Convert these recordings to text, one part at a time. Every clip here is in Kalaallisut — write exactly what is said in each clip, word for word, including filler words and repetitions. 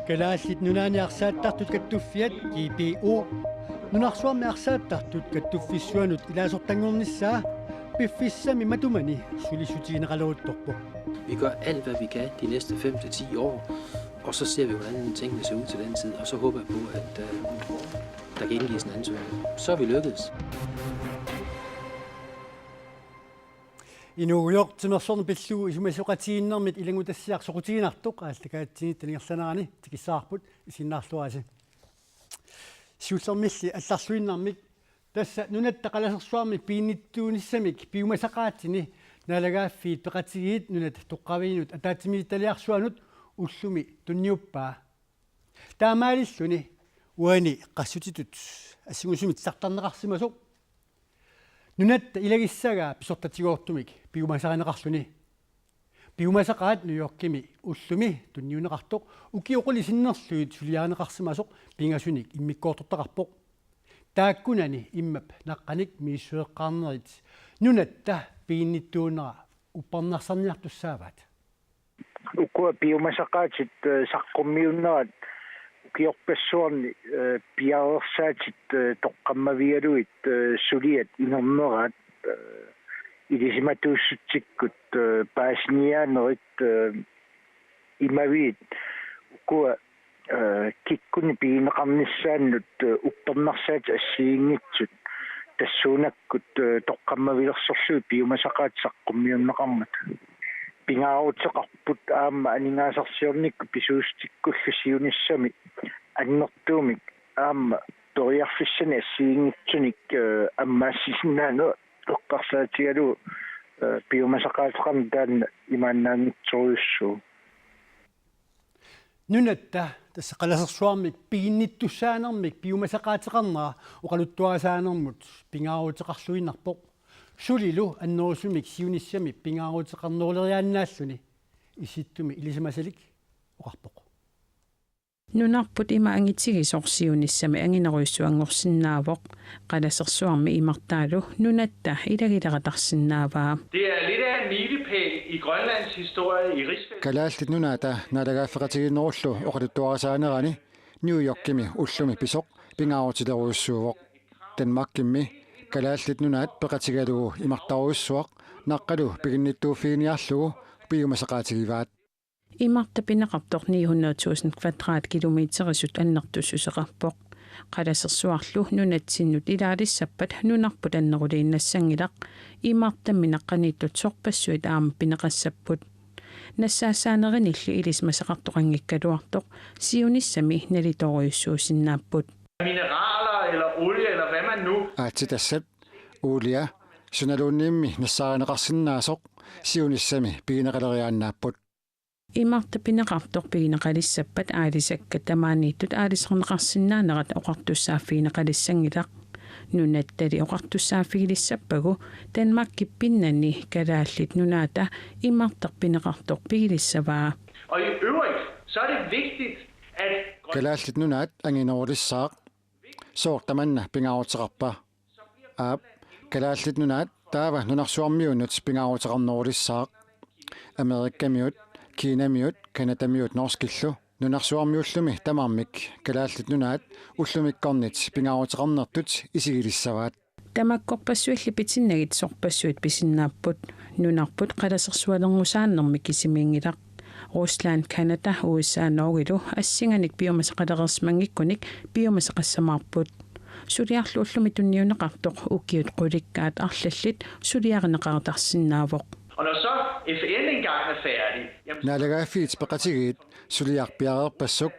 Kalaallit Nunaanni arsaattartut kattuffiat G P U. Nunarsuarmi arsaattartut kattuffissuanut ilaasortanngornissaa piffissami matumani sulissutigineqaleruttorpoq. Vi gør alt, hvad vi kan de næste fem til ti år, og så ser vi, hvordan tingene ser ud til den tid, og så håber jeg på, at øh, der kan indgives en ansøgning. Så er vi lykkedes. Inuugujoq timersorneq pillugu isumasioqatigiinnermit ilanngutassiaq soqutiginartoq aallakaatitsinitsinni ingerlanerani tikissavarput, isiginnaarluarisi. Siullermilli allarluinnarmik, tassa nunatta qalasersuarmi piginnittuunissamik piumasaqaatsini naalagaaffiit peqatigiit nunat toqqaviinut ataatsimiititaliarsuanut ullumi tunniuppaa. Taamaalilluni uani qassutitut assingusumik titartarneqarsimasoq nunatta ilagissagaa pisortatigoortumik piumasarineqarluni. Piumasaqaat New Yorkimi ullumi tunniunneqartoq ukioq quli sinnerlugit suliarineqarsimasoq pingasunik immikkoortortaqarpoq. Taakkunani immap naqqanik misissueqqaarnerit nunatta piginnittuunera uppernarsarniartussaavaat. Ukua piumasaqaatit, eh, saqqummiunnerat ukiorpassuarni, eh, piareersaatit, eh, toqqammavigalugit, eh, suliat inerneraat, eh, ilisimatuussutsikkut, eh, paasiniaanerit, eh, imaviit ukua, eh, kikkunnit pigineqarnissaannut, eh, uppernarsaatit assigiinngitsut tassuunakkut, eh, toqqammavilersorlugit piumasaqaatit saqqummiunneqarmata. Pingaaruteqarput aamma aningaasarsiornikkut pisuussutikkullu siunissami annertuumik aamma periarfissanik assigiinngitsunik, eh, ammaassisinnaaneq eqqarsaatigalugu, eh, piumasaqaateqarneq taanna imaannaanngitsorujussuuvoq. Nunatta tassa qalasersuarmik piginnittussaanermik piumasaqaateqarnera oqaluttuarisaanermut pingaaruteqarluinnarpoq. Sulilu annerusumik siunissami pingaaruteqarneruleriaannaalluni Isittumi ilisimasalik oqarpoq. Nunarput ima angitigisoq siunissami anginerujussuanngorsinnaavoq. Qalasersuarmi imartaalu nunatta ilagilerataarsinnaavaa. Det er lidt af en milepæl i Grønlands historie i rigsfællesskabet. Kalaallit Nunaata naalagaaffeqatigiinnerullu oqaluttuarisaanerani New Yorkimi ullumi pisoq pingaarutilerujussuuvoq. Danmarkimmi Kalaallit Nunaat peqatigalugu imartarujussuaq naqqalu piginnittuuffiginiarlugu piumasaqaatigivaat. Imartaq pineqartoq ni hundrede tusind kvadratkilometerisut annertussuseqarpoq. Qalasersuarlu nunatsinnut ilaalissappat nunarput anneruliinnassanngilaq. Imartami naqqaniittut sorpassuit aamma pineqassapput. Nassaassaaneranilli ilisimasaqartoqanngikkaluartoq siunissami nalitoorujussuusinnaapput. Mineraler eller olie, eller hvad man nu. Aatsitassat, uulia, sunaluunniimmi nassaarineqarsinnaasoq siunissami pigineqaleriaannaapput. Imartaq pineqartoq pigineqalissappat aalisakkat tamaaniittut aalisarneqarsinnaanerat oqartussaaffigineqalissanngilaq. Nunattali oqartussaaffigilissappagu Danmarkip pinnani Kalaallit Nunaata imartaq pineqartoq pigilissavaa. Og i øvrigt, så er det vigtigt, at Kalaallit Nunaat anginerulissaaq. Sooq tamanna pingaaruteqarpa? Aap, Kalaallit Nunaat taava nunarsuarmiunut pingaaruteqarnerulissaaq. Amerikamiut, Kinamiut, Canadamiut norskillu nunarsuarmiullumi tamarmik Kalaallit Nunaat ullumikkornit pingaaruteqarnertut isigilissavaat. Tamakkorpassuilli pitinnagit sorpassuit pisinnaapput. Nunarput qalasersualerngusaannermi kisimiinngilaq. Rusland, Canada, U S A, Norgelu assinganik piumasaqalereersimanngikkunik piumasaqassamaarput. Suliarlu ullumi tunniunneqartoq ukiut qulikkaat arlallit suliarineqartarsinnaavoq. Og når så F N engang er færdig, jamen, Naalagaaffiit peqatigiit suliaq piareerpassuk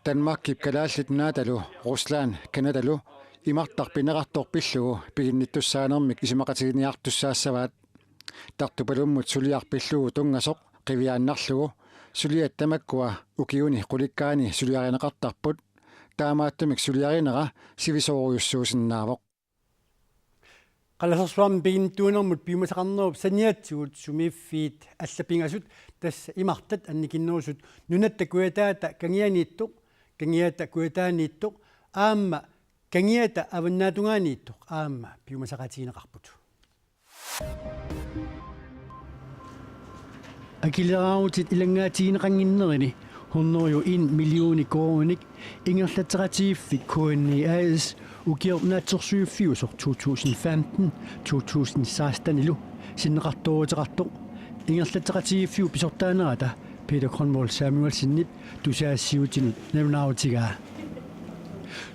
Danmarkip Kalaallit Nunaatalu Rusland Canadalu imartaq pineqartoq pillugu piginnittussaanermik isumaqatiginiartussaassavaat. Tartupalummut suliaq pillugu tunngasoq qiviaannarlugu suliat tamakkua ukiuni qulikkaani suliarineqartarput. Taamaattumik suliarinera sivisoorujussuusinnaavoq. Qalasersuarmi piginnittuunermut piumasaqarnerup saniatigut sumiiffiit alla pingasut tassa imartat annikinnerusut nunatta kujataata kangianiittoq, kangiata kujataaniittoq aamma kangiata avannaatungaaniittoq aamma piumasaqaatigineqarput. Akileraarutit ilanngaatigineqannginnerini hundrede og en millioner koruuninik ingerlatseqatigiiffik K N E A/S ukioq naatsorsuiffiusoq to tusind femten to tusind seksten-ilu sinneqartooruteqartoq ingerlatseqatigiiffiup pisortaanerata Peter Grønvold Samuelsenip tusagassiuutinut nalunaarutigaa.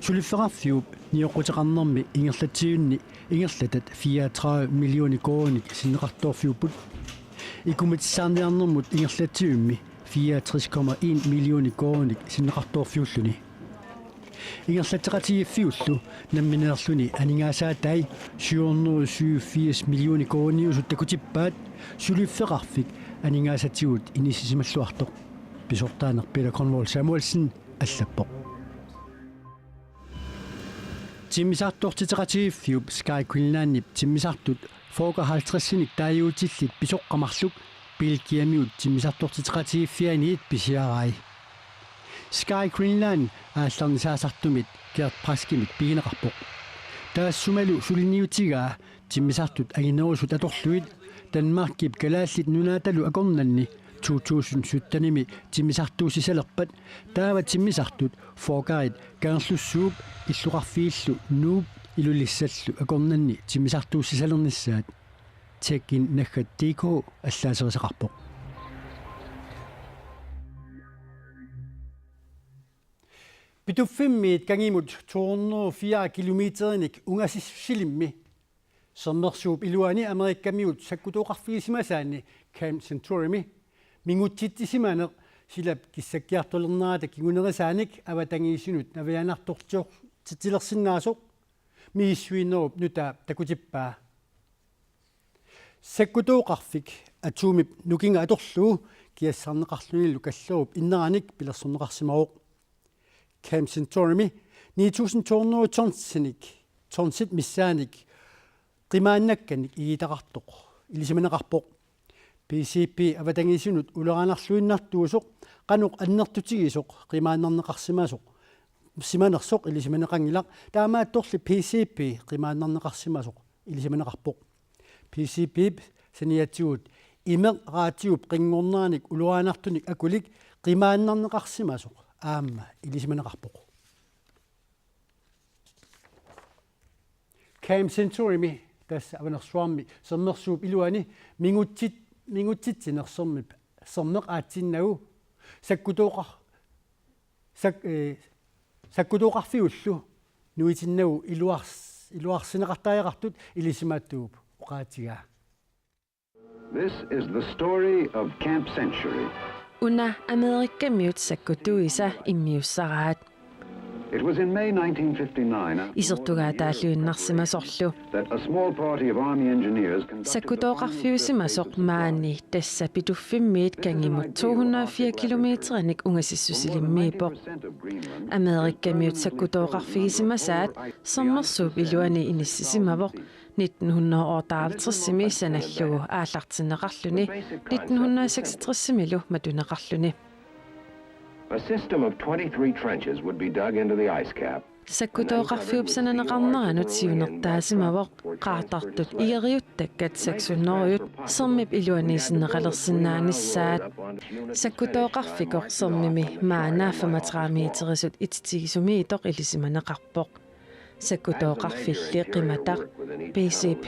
Suliffeqarfiup nioqquteqarnermi ingerlatsivimmi ingerlatat fireogtredive millioner koruuninik sinneqartoorfiupput. Ikumatissaarniarnermut ingerlatsivimmi fireogtres komma en millioner koruuninik sinneqartoorfiulluni. Ingerlatseqatigiiffiullu nammineerluni aningaasaatai syv hundrede syvogfirs millioner koruuniusut takutippaat suliffeqarfik aningaasatigut inissisimalluartoq, pisortaaneq Peter Grønvold Samuelsen allappoq. Timmisartortitseqatigiiffiup Sky Greenlandip timmisartut Fokker halvtredsinik taaguutillit pisoqqat marluk Belgiamiut timmisartortitseqatigiiffianiit pisiarai. Sky Greenland aallarnisaasartumit Gert Braskimit pigineqarpoq. Taassumalu suliniutigaa timmisartut anginerusut atorlugit Danmarkip Kalaallit Nunaatalu akornanni to tusind syttenimi timmisartuussisalerpat, taava timmisartut Fokkerit Kangerlussuup illoqarfiillu Nuup Ilulissallu akornanni timmisartuussisalernissaat. Tjekin naggat D K allaaserisaqarpoq. Pituffimmiit kangimut to hundrede og fire kilometerinik ungasissusilimmi sermersuup iluani Amerikamiut sakkutooqarfigisimasaanni Camp Centurymi mingutsitsisimaneq silap kissakkiartulernerata kingunerisaanik avatangiisinut navianartortitsilersinnaasoq misissuinerup nutaap takutippaa. Sakkutooqarfik atomip nukinga atorlugu kiassarneqarlunilu kallerup inneranik pilersorneqarsimavoq. Camp Centurymi ni tusind to hundrede tonsinik, tonsit missaanik qimaannakkanik igitaqartoq ilisimaneqarpoq. P C B avatangiisinut ulorianarluinnartuusoq qanoq annertutigisoq qimaannarneqarsimasoq simanersoq ilisimaneqanngilaq, taamaattorli P C B qimaannarneqarsimasoq ilisimaneqarpoq. P C B-p saniatigut imeq raatiup qinngorneranik ulorianartunik akulik qimaannarneqarsimasoq aamma ilisimaneqarpoq. Camp Centurymi, tassa Avanersuarmi sermersuup iluani, mingutsit-, mingutsitsineq sermip, sermeq aatsinnagu sakkutooqar-, sak-, eh, sakkutooqarfiullu nuitinnagu iluars-, iluarsineqartariaqartut ilisimatuup oqaatigaa. This is the story of Camp Century. Una Amerikamiut sakkutuisa immiussaraat. It was in May nineteen fifty-nine, after more than a year of preparation, isertugaataalluinnarsimasorlu, that a small party of army engineers conducted a final search of the sakkutooqarfiusimasoq maani tassa Pituffimmiit kangimut to hundrede og fire kilometerinik ungasissusilimmiippoq. Amerikamiut sakkutooqarfigisimasaat sermersuup iluani inissisimavoq nitten hundrede og otteoghalvtredsimi sanallugu aallartinneqarluni nitten hundrede og seksogtresimilu matuneqarluni. A system of twenty-three trenches would be dug into the ice cap. Sakkutooqarfiup sananeqarneranut siunertaasimavoq qaartartut igeriuttakkat seks hundrede sermip iluani sinneqalersinnaanissaat. Sakkutooqarfikoq sermimi maanna femogtredive meterisut ititigisumiittoq ilisimaneqarpoq. Sakkutooqarfilli qimataq P C B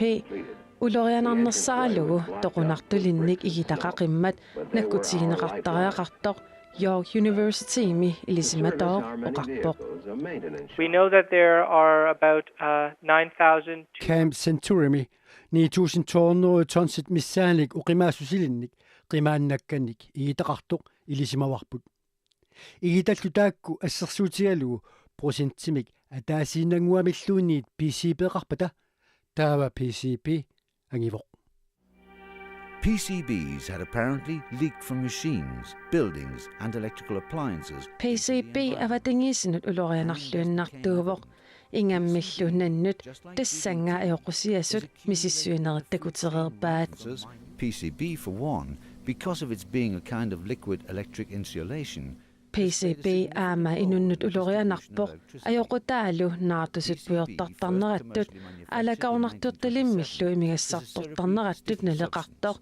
ulorianarnersaralugu toqunartulinnik igitaqaqimmat nakkutigineqartariaqartoq York Universitymi ilisimatooq oqarpoq. We know that there are about, uh, nine thousand. Camp Centurymi ni tusind to hundrede tonsit missaanik oqimaassusilinnik qimaannakkanik igitaqartoq ilisimavarput. Igitallu taakku assersuutigalugu procentimik ataasiinnannguamilluunniit P C B-qarpata, taava P C B angivoq. P C Bs had apparently leaked from machines, buildings and electrical appliances. P C B avatangiisinut ulorianarluinnartuuvoq, ingammillu nannut tassannga ajoqusiasut misissuinerit takutereerpaat. P C B for one, because of its being a kind of liquid electric insulation, P C B aamma inunnut ulorianarpoq, ajoqutaalu naartusut pujortartarnerattut, aalakoornartortalimmillu imigassartortarnerattut naleqartoq,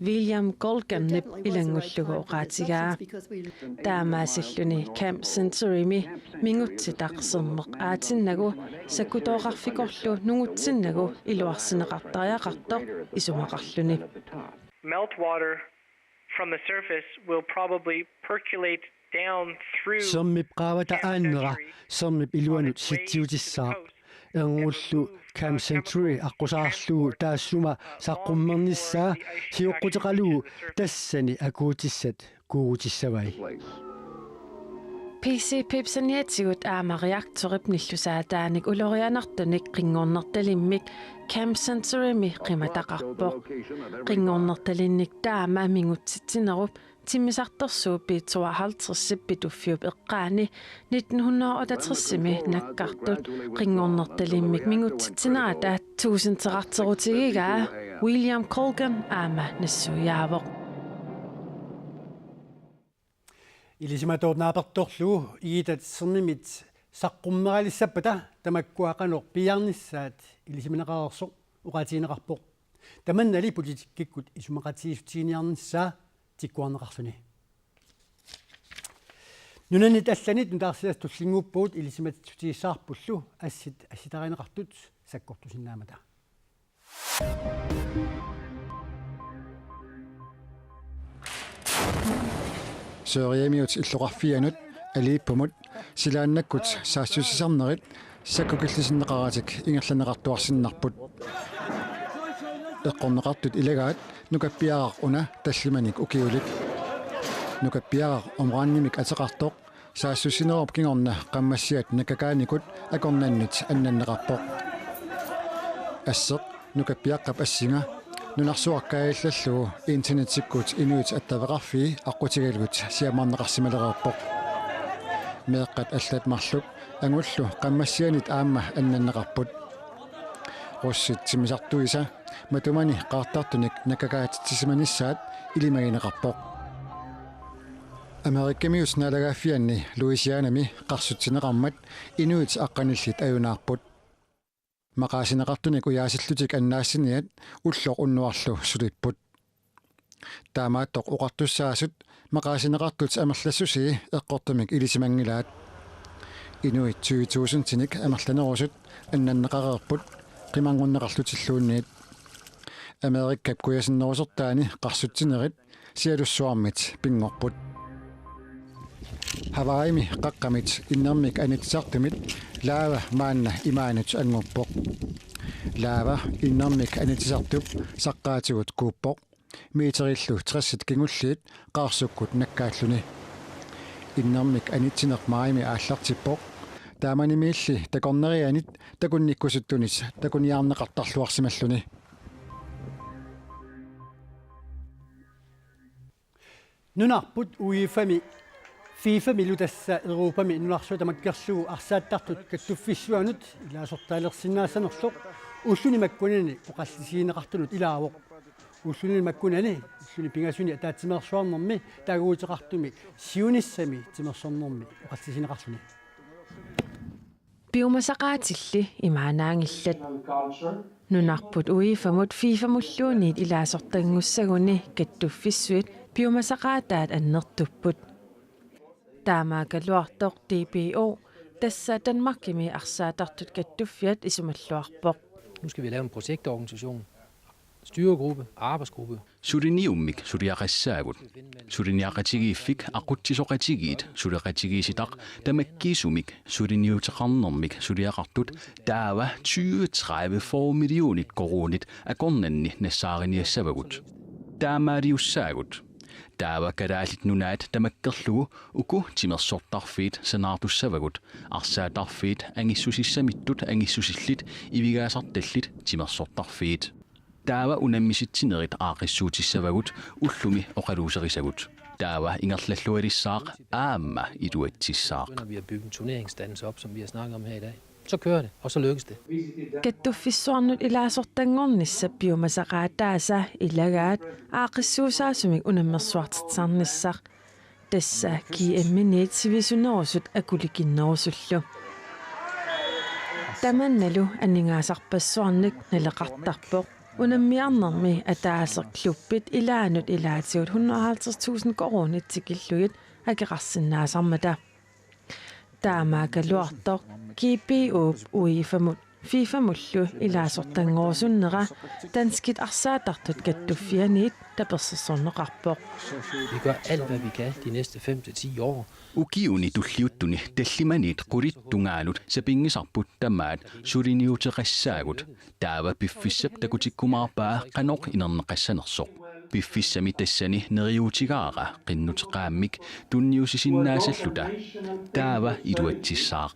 William Colganip ilanngullugu oqaatigaa. Taamaasilluni Camp Centurymi mingutsitaq sermeq aatinnagu sakkutooqarfikorlu nungutsinnagu iluarsineqartariaqartoq isumaqarluni. Melt water from the surface will probably percolate down through Sermip qaavata aannera sermip iluanut sitsiutissaaq. Ernullu Camp Century aqqusaarlugu taassuma saqqummernissaa sioqquteqalugu tassani akuutissat kuugutissavai. P C Pipsaniatigut aamma reaktorip nillusaataanik ulorianartunik qinngornertalimmik Camp Centurymi qimataqarpoq. Qinngornertalinnik taama mingutsitsinerup timmisartersuup B tooghalvtredsip Pituffiup eqqaani nitten hundrede og otteogtresimi nakkartut qinngornertalimmik mingutsitsinerata tuusinteqarterutigigaa William Colgan aamma nassuiaavoq. Ilisimatuut naapertorlugu iitat sernimit saqqummeralissappata tamakkua qanoq piiarnissaat ilisimaneqareersoq oqaatigineqarpoq. Tamannali politikkikkut isumaqatigiissutiginiarnissaa tikkuarneqarluni. Nunanit allanit nutaarsiassat tullinnguuppugut ilisimatsissutigissaarpullu assit assitarineqartut sakkortusinnaammata. Sørimiut illoqarfianut Aleppomut silaannakkut saassussisarnerit sakkukillisinneqaratik ingerlanneqartuarsinnarput. Eqqorneqartut ilagaat nukappiaraq una tallimanik ukiulik. Nukappiaraq uranimik ateqartoq saassussinerup kingorna qammassiat nakkakaanikut akornannit annanneqarpoq. Asseq nukappiaqqap assinga nunarsuaq kaajallallugu internetikkut inuit attaveqarfii aqqutigalugit siammarneqarsimalereerpoq. Meeqqat allat marluk angullu qammassianit aamma annanneqarput. Russit timmisartuisa matumani qaartartunik nakkakaatitsisimanissaat ilimagineqarpoq. Amerikamiut naalagaaffianni Louisianami qarsutsineqarmat inuit aqqanillit ajunaarput. Maqaasineqartunik ujaasillutik annaassiniat ulloq unnuarlu sulipput. Taamaattoq oqartussaasut maqaasineqartut amerlassusii eqqortumik ilisimanngilaat. Inuit tyve tusindinik amerlanerusut annanneqareerput qimarngunneqarlutilluunniit. Amerikap kujasinnerusortaani qarsutsinerit sialussuarmit pinngorput. Hawaiimi qaqqamit innermik anitsisartumit lava maanna imaanut annguppoq. Lava innermik anitsisartup saqqaatigut kuuppoq. Meterillu tressit kingulliit qaarsukkut nakkaalluni. Innermik anitsineq maajimi aallartippoq. Taamanimiilli takornarianit takunnikkusuttunit takuniarneqartarluarsimalluni. Nunarput UEFA-mi FIFA-milu tassa Europami nunarsuaq tamakkerlugu arsaattartut kattuffissuanut ilaasortaalersinnaassanersoq ulluni makkunani oqallisigineqartunut ilaavoq. Ulluni makkunani ulluni pingasuni ataatsimeersuarnermi taaguuteqartumi siunissami timersornermi oqallisigineqarluni. Piumasaqaatilli imaannaanngillat. Nunarput UEFA-mut FIFA-mulluunniit ilaasortanngussaguni kattuffissuit piumasaqaataat annertupput. Taamaakkaluartoq D B O, tassa Danmarkimi arsaattartut kattuffiat isumalluarpoq. Nu skal vi lave en projektorganisation, styregruppe, arbejdsgruppe. Suliniummik suliaqassaagut. Suliniaqatigiiffik aqutsisoqatigiit suleqatigiissitaq tamakkiisumik suliniuteqarnermik suliaqartut taava tyve, tredive, fyrre millionit koruunit akornanni nassaariniassavagut. Taamaaliussaagut. Taava Kalaallit Nunaat tamakkerlugu uku timersortarfiit sanaartussavagut, arsaattarfiit angissusissamittut angissusillit ivigaasartallit timersortarfiit. Taava unammisitsinerit aaqqissuutissavagut ullumi oqaluuserisagut. Taava ingerlallualissaaq aamma iluatsissaaq. Begynder vi at bygge en turneringsdans op, som vi har snakket om her i dag, så kører det, og så lykkes det. Kattuffissuarnut ilaasortanngornissap piumasaqaataasa ilagaat aaqqissuussaasumik unammersuartitsisarnissaq. Tassa G M-iniit sivisunerusut akulikinnerusullu. Tamannalu aningaasarpassuarnik naleqartarpoq. Unammiarnermi ataaseq klubbit ilaannut ilaatigut hundrede og halvtreds tusind koruunit tikillugit akeqarsinnaasarmata. Taamaakkaluartoq G B O-p UEFA-mut FIFA-mullu ilaasortanngorusunnera danskit arsaattartut kattuffianniit tapersersorneqarpoq. Vi gør alt, hvad vi kan de næste fem til ti år. Ukiuni tulliuttuni tallimaniit qulit tungaanut sapinngisarput tamaat suliniuteqassaagut. Taava piffissap takutikkumaarpaa qanoq inerneqassanersoq. Piffissami tassani neriuutigaara qinnuteqaammik tunniussisinnaasalluta. Taava iluatsissaaq.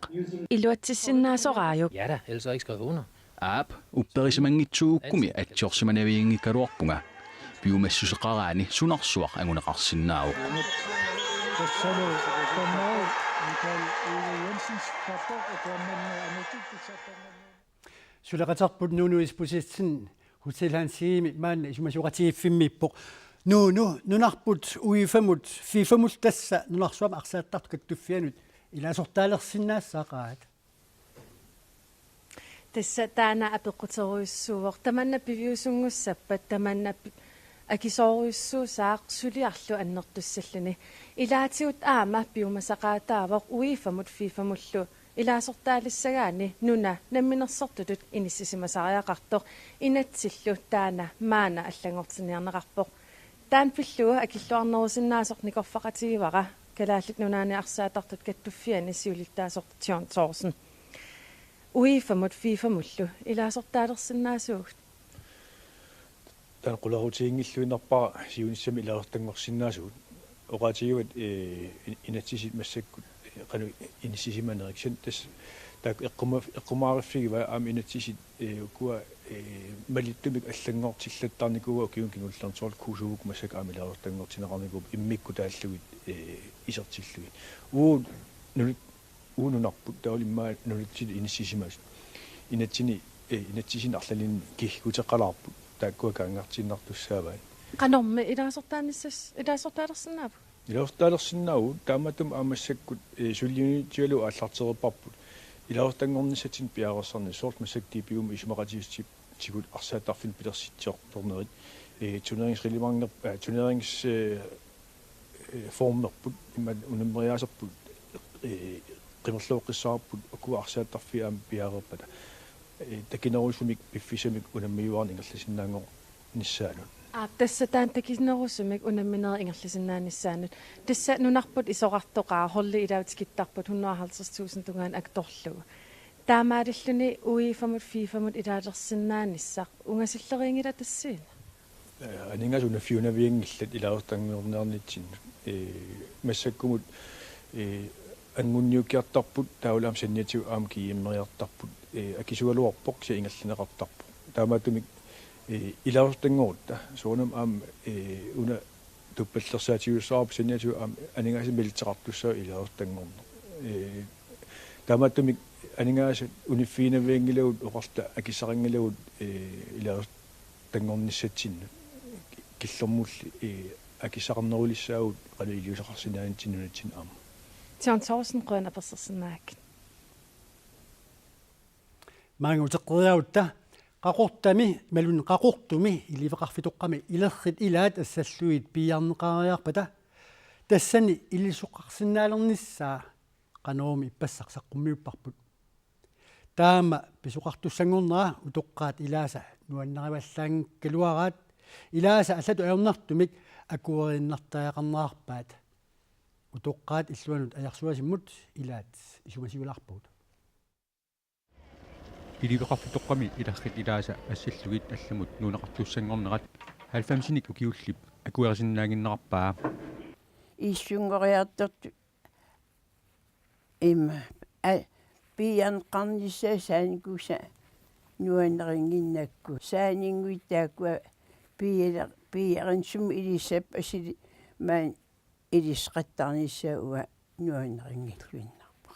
Iluatsissinnaasoraajuk? Ja da, ellers har jeg ikke skrevet under. Aap, upperisimanngitsigu ukkumi atsiorsimanavianngikkaluarpunga. Piumassuseqaraanni sunarsuaq anguneqarsinnaavoq. Suleqaterput Nuunu Isbosethsen Hotel Hans Egedemi maanna isumasioqatigiiffimmiippoq. Nuunu, nunarput UEFA-mut FIFA-mut tassa nunarsuarmi arsaattartut kattuffiannut ilaasortaalersinnaassaaqaat. Tassa taanna apeqquterujussuuvoq, tamanna piviusunngussappat, tamanna pi-, akisoorujussuussaaq suliarlu annertussalluni. Ilaatigut aamma piumasaqaataavoq UEFA-mut FIFA-mullu ilaasortaalissagaanni nuna namminersortutut inissisimasariaqartoq inatsillu taanna maanna allanngortinniarneqarpoq. Taanna pillugu akilluarnerusinnaasoq nikorfaqatigivara Kalaallit Nunaanni arsaattartut kattuffianni siulittaasoq John Thorsen. UEFA-mut FIFA-mullu ilaasortaalersinnaasuugut? Taanna qularutiginngilluinnarpara siunissami ilaasortanngorsinnaasugut. Oqaatigivat, eh, in-, inatsisit massakkut, eh, qanoq inissisimanerat, kisianni tassa taakku eqquma-, eqqumaariffigivai aamma inatsisit, eh, ukua, eh, malittumik allanngortillattarnikuuaat ukiuni kingullerni, soorlu Kosovokkut massakkut aamma ilaasortanngortinneqarnikuupput immikkut taallugit, eh, isertillugit. Uagut nunut Uagut nunarput taavalu immaqa nunatsinni inissisimasut. Inatsini, eh, inatsisini arlalinni kigguteqalaarput, taakkua kaanngartiinnartussaavaat. Qanormi ilaasortaanissas-, ilaasortaalersinnaavugut? Ilaasortaalersinnaavugut, taamaattumik aamma massakkut, eh, suliniutigalugu aallartereerparput ilaasortanngornissatsinnut piareersarneq, soorlu massakkut G B O-mut isumaqatigiissutigut arsaattarfinnut pilersitsiortornerit, eh, turneringsreglementerput, eh, turnerings-, eh, eh, formerput, imaluunniit unammeriaaserput, eh, qimerloqqissaarput ukua arsaattarfiit aamma piareerpata. Eh, takinerusumik piffissamik unammiuaarneq ingerlasinnaanngor-, nissaanut. Aap, tassa taanna takinerusumik unamminerit ingerlasinnaanissaannut. Tassa nunarput isorartoqaaq, holdi ilaatikittarput hundrede og halvtreds tusind tungaanut atorlugu. Taamaalilluni UEFA-mut FIFA-mut ilaalersinnaanissaq ungasilleriinngilaq tassani? Eh, aningaasat unaffiunavianngillat ilaasortanngorniarnitsinnut. Eh, massakkumut, eh, angunniukkiartarput, taavalu aamma saniatigut aamma G M-eriartarput, eh, akisugaluarpoq, kisianni ingerlanneqartarpoq. Taamaattumik, eh, ilaasortanngorutta, soorunami aamma, eh, una tuppallersaatigiussavarput saniatigut aamma aningaasat militseqartussaavoq ilaasortanngorneq. Eh, taamaattumik aningaasat uniffiinavianngilagut oqarluta akissaqanngilagut, eh, ilaasortanngornissatsinnut, killormulli, eh, akissaqarnerulissaagut qanoq iliuuseqarsinnaanitsinnut nunatsinni aamma. John Thorsen, qujanaq apersorsinnaagakkit. Maanga uteqqeriarutta Qaqortami, imaluunniit Qaqortumi iliveqarfitoqqami ilerrit ilaat assallugit piiarneqareerpata, tassani ilisoqarsinnaalernissaa qanormi ippassaq saqqummiupparput. Taama pisoqartussanngornera utoqqaat ilaasa nuannarivallaanngikkaluaraat, ilaasa allatut ajornartumik akueriinnartariaqarnerarpaat. Utoqqaat illuanut Ajarsuasimmut ilaat isumasiulaarpagut. Iliveqarfitoqqami ilerrit ilaasa assallugit allamut nuunneqartussanngornerat halvfemsinik ukiullip akuerisinnaannginnerarpaa. Issunngoriartortut ima, a, piiarneqarnissaa saanikuusa nuannarinnginnakku. Saaninnguit taakkua piiar-, piiarnermut ilissappat asuli maani ilisseqattaarnissaa uanga nuannarinnginnakku.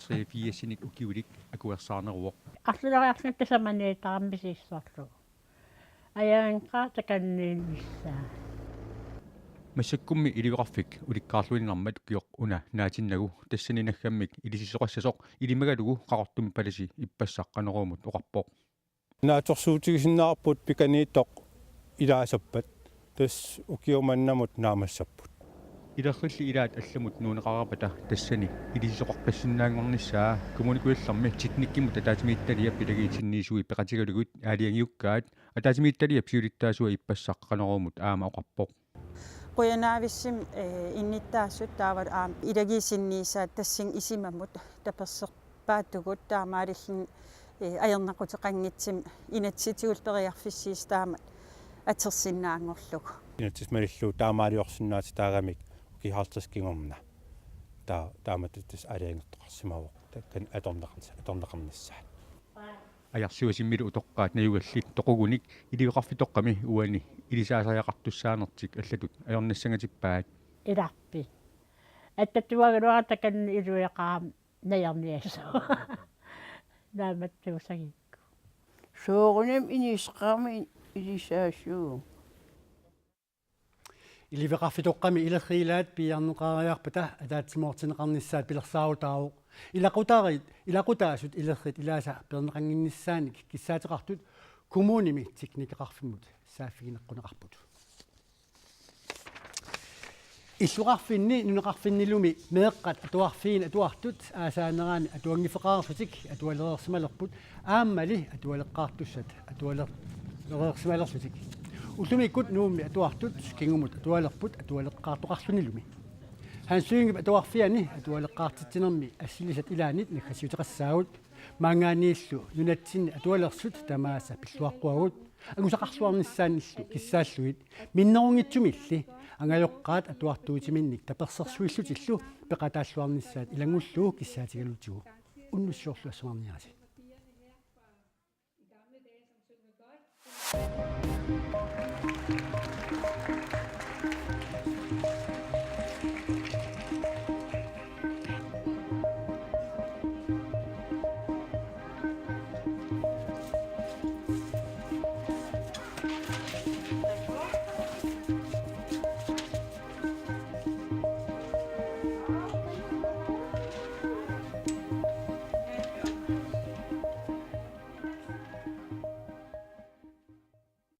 Treogfirsinik ukiulik akuersaarneruvoq. Arlaleriarlunga tasamaniittarami misissorlugu. Ajaanqaatakanniinnissaa. Massakkummi iliveqarfik ulikkaarluinnarmat ukioq una naatinnagu tassani naggammik ilisisoqassasoq ilimagalugu Qaqortumi palasi ippassaq Qanoruumut oqarpoq. Naatsorsuutigisinnaavarput pikaniittoq ilaasappat, tassa ukiumannamut naammassapput. Ilerrilli ilaat allamut nuunneqareerpata tassani ilisisoqaqqissinnaanngornissaa Kommune Kujallermi teknikkimut ataatsimiititaliap ilagiitsinniisui peqatigalugit aalajangiukkaat, ataatsimiititaliap siulittaasua ippassaq Qanorumut aamma oqarpoq. Qujanaavissimik, eh, innuttaasut taavalu aamma ilagiitsinniissaat tassani isumamut taperserpaatigut taamaalilluni, eh, ajornaquteqanngitsumik inatsisitigut periarfissiissut taamatut atorsinnaanngorlugu. Inatsisip malillugu taamaaliorsinnaatitaagamik ukiut halvtreds kingorna. Taa-, taamatut tassa aalajangertoqarsimavoq. Taakani atorneqarnis-, atorneqarnissaat. Ajarsiuasimmilu utoqqaat najugallit toqugunik ilioqarfitoqqami uani ilisaasariaqartussaanertik allatut ajornassangatippaat. Ilarpi. Attatuagaluara takanna iluiqaam najarniassoo. Naammattuusagikku. Soorunami inisseqarami ilisaasuu. Ilioqarfitoqqami ilerrilaat piiarneqareerpata ataatsimoortinneqarnissaat pilersaarutaavoq. Ilaqutariit, ilaqutaasut ilerrit ilaasa peerneqannginnissaannik kissaateqartut kommunimi teknikeqarfimmut saaffigineqquneqarput. Illoqarfinni nunaqarfinnilumi meeqqat atuarfiini atuartut aasaanerani atuanngiffeqareerlutik atualereersimalerput aammali atualeqqaartussat atualereersimalerlutik. Ullumikkut Nuummi atuartut kingumut atualerput atualeqqaartoqarlunilumi. Hans Lyngep atuarfiani atualeqqaartitsinermi assilisat ilaannit naggasiuteqassaagut. Maanngaanniillu nunatsinni atualersut tamaasa pilluaqquagut angusaqarluarnissaannillu kissaallugit minnerunngitsumilli angajoqqaat atuartuutiminnik tapersersuillutillu peqataalluarnissaat ilanngullugu kissaatigalugu. Unnussiorluassuarniarisi.